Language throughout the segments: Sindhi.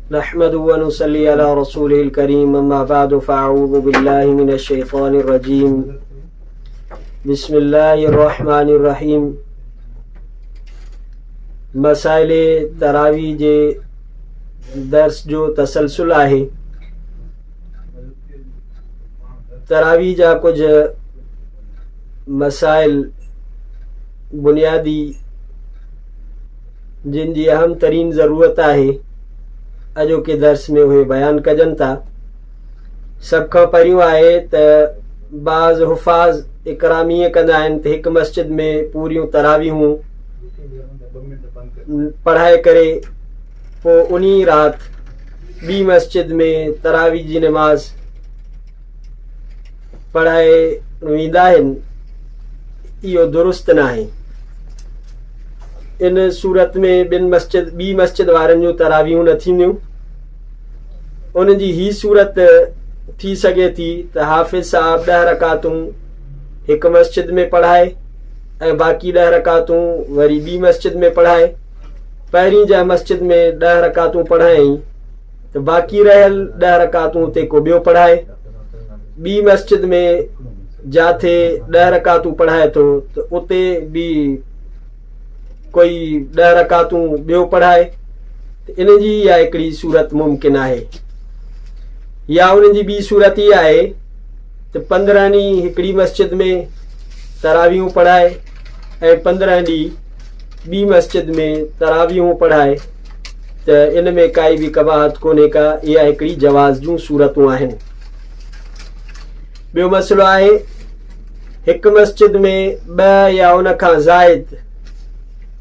نحمده ونصلي على رسوله الڪريم اما بعد فاعوذ بالله من الشيطان الرجيم بسم الله الرحمن الرحيم مسائل تراوي جي درس جو تسلسل آهي تراوي جا ڪجهه مسائل بنيادي جن جي اهم ترين ضرورت آهي اڄوڪي درس ۾ اهي بيان ڪجن ٿا. سڀ کان پهريون آهي ته بعض حفاظ اڪرام ائين ڪندا آهن ته هڪ مسجد ۾ پوريون تراويحون پڙهائي ڪري پوء انهي رات ٻي مسجد ۾ تراويح جي نماز پڙهائي ويندا آهن اهو درست ناهي ان صورت ۾ ٻن مسجد ٻي مسجد وارن جون تراويحون نه ٿينديون ان جي هي صورت ٿي سگهي ٿي ته حافظ صاحب ڏهه رڪعتون هڪ مسجد ۾ پڙهائي ۽ باقي ڏهه رڪعتون وري ٻي مسجد ۾ پڙهائي پهرين جنهن مسجد ۾ ڏهه رڪعتون پڙهائين ته باقي رهيل ڏهه رڪعتون اتي ڪو ٻيو پڙهائي. ٻي مسجد ۾ جاٿي ڏهه رڪعتون پڙهائي ٿو ته اتي به ڪوئي ڏهه رڪعتون ٻيو پڙهائي ته ان جي اها هڪڙي صورت ممڪن آهي يا ان جي ٻي صورت اها آهي ته 15 ڏينهن هڪڙي مسجد ۾ تراويحون پڙهائي ۽ 15 ڏينهن ٻي مسجد ۾ تراويحون پڙهائي ته ان ۾ ڪائي به قباحت ڪونهي ڪا، اها هڪڙي جواز جون صورتون آهن. ٻيو مسئلو آهي هڪ مسجد ۾ ٻه يا ان کان زائد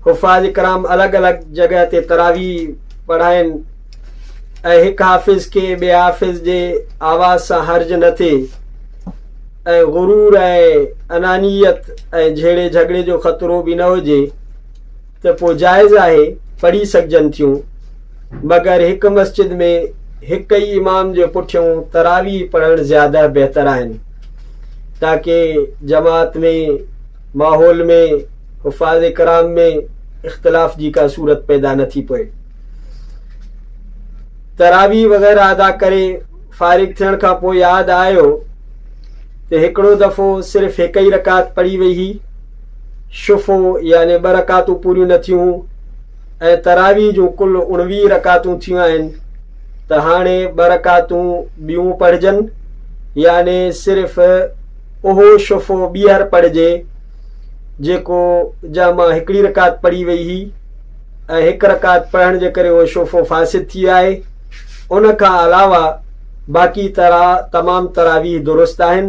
حفاظ ڪرام الڳ الڳ جڳهه تي تراويح پڙهائن ۽ هڪ حافظ کي ٻئي حافظ جي آواز سان حرج نه ٿئي ۽ غرور ۽ انانيت ۽ جهيڙي جهڳڙي جو خطرو به نه هجي ته پوء جائز آهي پڙهي سگهجن ٿيون مگر هڪ مسجد ۾ هڪ ئي امام جي پٺيون تراويح پڙهڻ زياده بهتر آهن تاڪه جماعت ۾ ماحول ۾ حفاظ ڪرام ۾ اختلاف جي ڪا صورت پيدا نه ٿي پوي. تراويح وغيره ادا ڪري فارغ ٿيڻ کان پوء ياد آيو ته هڪڙو دفعو صرف هڪ ئي رڪعت پڙهي وئي هئي شفو يعني ٻه رڪعتون پوريون نه ٿيون ۽ تراويح جون ڪل 19 رڪعتون ٿيون آهن ته هاڻي ٻه رڪعتون ٻيون پڙهجن يعني صرف اهو شفو ٻيهر پڙهجي جيڪو جنهن مان هڪڙي رڪعت پڙهي وئي هئي ۽ هڪ رڪعت پڙهڻ جي ڪري اهو شفو فاسد ٿي ويو آهي ان کان علاوه باقي ترا تمام تراويح درست آهن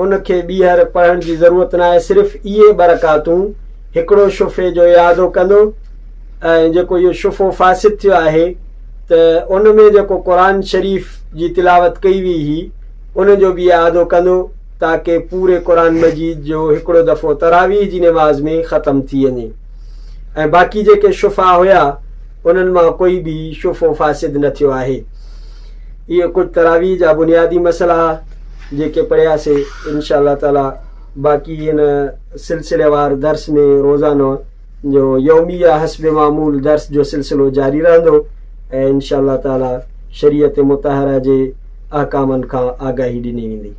ان کي ٻيهر پڙهڻ جي ضرورت ناهي صرف اهي ٻه رڪعتون هڪڙو شفعي جو اعادو ڪندو ۽ جيڪو اهو شفعو فاسد ٿيو آهي ته ان ۾ جيڪو قرآن شريف جي تلاوت ڪئي وئي هئي ان جو به اعادو ڪندو تاڪه پوري قرآن مجيد جو هڪڙو دفعو تراويح جي نماز ۾ ختم ٿي وڃي ۽ باقي جيڪي شفعا هيا انهن مان ڪوئي به شفعو فاسد نه ٿيو آهي. اهي ڪجهه تراويح جا بنيادي مسئلا ها جيڪي پڙهياسي انشاء الله تعالي باقي هن سلسليوار درس ۾ روزانو جو يوميه حسب معمول درس جو سلسلو جاري رهندو ۽ انشاء الله تعالي شريعت مطهره جي احڪامن کان آگاهي ڏني ويندي.